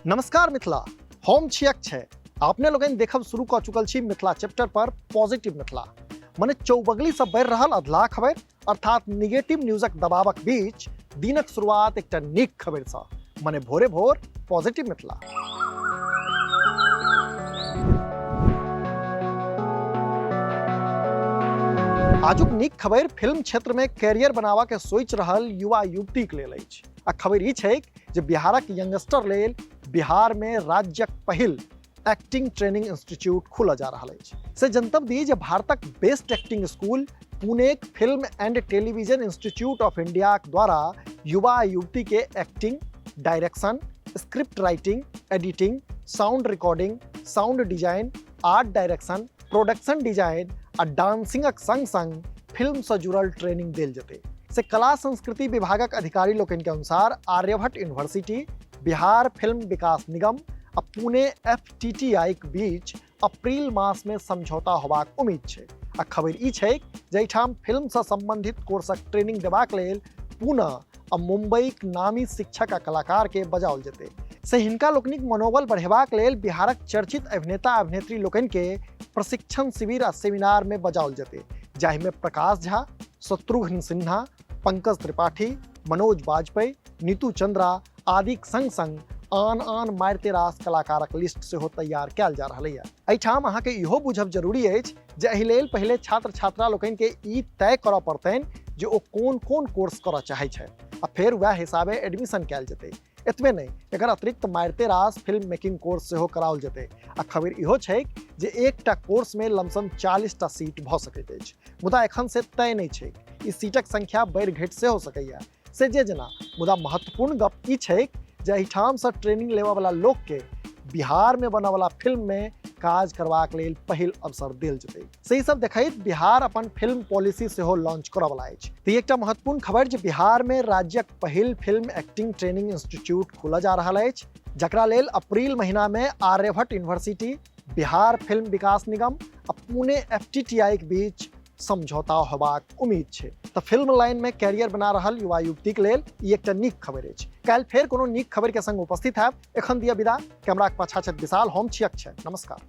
नमस्कार मिथिला, हम छी अक्षय। अपने लोगन देखब शुरू कऽ चुकल छी मिथिला चैप्टर पर पॉजिटिव मिथिला, मने चौबगली से बढ़ि रहल अधलाह खबर अर्थात निगेटिव न्यूजक दबावक बीच दिनक शुरुआत एकटा नीक खबर सँ, मने भोरे भोर पॉजिटिव मिथिला। आजुक नीक खबर फिल्म क्षेत्र में कैरियर बनावा के सोच रहल युवा युवती के लेल अछि। आ खबर ई छै जे बिहारक यंगस्टर लेल बिहार में राज्यक पहिल एक्टिंग ट्रेनिंग इंस्टीट्यूट खुलऽ जा रहल अछि। से जनतब दी जे भारतक बेस्ट एक्टिंग स्कूल पुणेक film and television institute of इंडियाक द्वारा युवा युवती के acting, direction, script writing, editing, sound recording, sound design, art direction, production design आ डांसिंगक संग संग फिल्म से जुड़ल ट्रेनिंग देल जेतै। से कला संस्कृति विभागक अधिकारी लोकनि के अनुसार आर्यभट्ट यूनिवर्सिटी, बिहार फिल्म विकास निगम आ पुणे एफटीटीआई के बीच अप्रैल मास में समझौता होबाक उम्मीद छै। आ खबर ई छै जे एहिठाम फिल्म से संबंधित कोर्सक ट्रेनिंग देबाक लेल पुणे आ मुंबईक नामी शिक्षक आ कलाकार के बजाओल जेतै। से हिनका लोकनिक मनोबल बढ़ेबाक लेल बिहारक चर्चित अभिनेता अभिनेत्री लोकनि के प्रशिक्षण शिविर आ सेमिनार में बजाओल जेतै, जाहि में प्रकाश झा, शत्रुघ्न सिन्हा, पंकज त्रिपाठी, मनोज वाजपेयी, नीतू चंद्रा आदिक संग संग आन आन मारिते रास कलाकारक लिस्ट सेहो तैयार कयल जा रहल यऽ। एहिठाम अहाँके इहो बुझब जरूरी अछि जे एहि लेल पहिले छात्र छात्रा लोकनि के ई तय करऽ पड़तनि जे ओ कोन कोन कोर्स करऽ चाहै छथि आ फेर वएह हिसाबे एडमिशन कयल जेतै। एतबे नहि, एकर अतिरिक्त मारिते रास फिल्म मेकिंग कोर्स सेहो कराओल जेतै। आ खबर इहो छै जे एकटा कोर्स में लमसम 40 टा सीट भऽ सकैत अछि, मुदा एखन से तय नहि छै। ई सीटक संख्या बढ़ि घटि सेहो सकैया, से जे जेना। मुदा महत्वपूर्ण गप ई छै जे एहिठाम से ट्रेनिंग लेबऽ वाला लोक के बिहार में बनऽ वाला फिल्म में काज करबाक लेल पहिल अवसर देल जेतै। से ई सब देखैत बिहार अपन फिल्म पॉलिसी सेहो लॉन्च करऽ वाला अछि। तऽ ई एकटा महत्वपूर्ण खबर जे बिहार में राज्यक पहिल फिल्म एक्टिंग ट्रेनिंग इंस्टीट्यूट खुलऽ जा रहल अछि, जकरा लेल अप्रैल महीना में आर्यभट्ट यूनिवर्सिटी, बिहार फिल्म विकास निगम आ पुणे एफटीटीआई के बीच समझौता होबाक उम्मीद छै। तऽ फिल्म लाइन में कैरियर बना रहल युवा युवती के लेल ई एकटा नीक खबर अछि। काल्हि फेर कोनो नीक खबर के संग उपस्थित हैब। एखन दिअ विदा। कैमराक पाछा छथि विशाल, हम छी अक्षय। नमस्कार।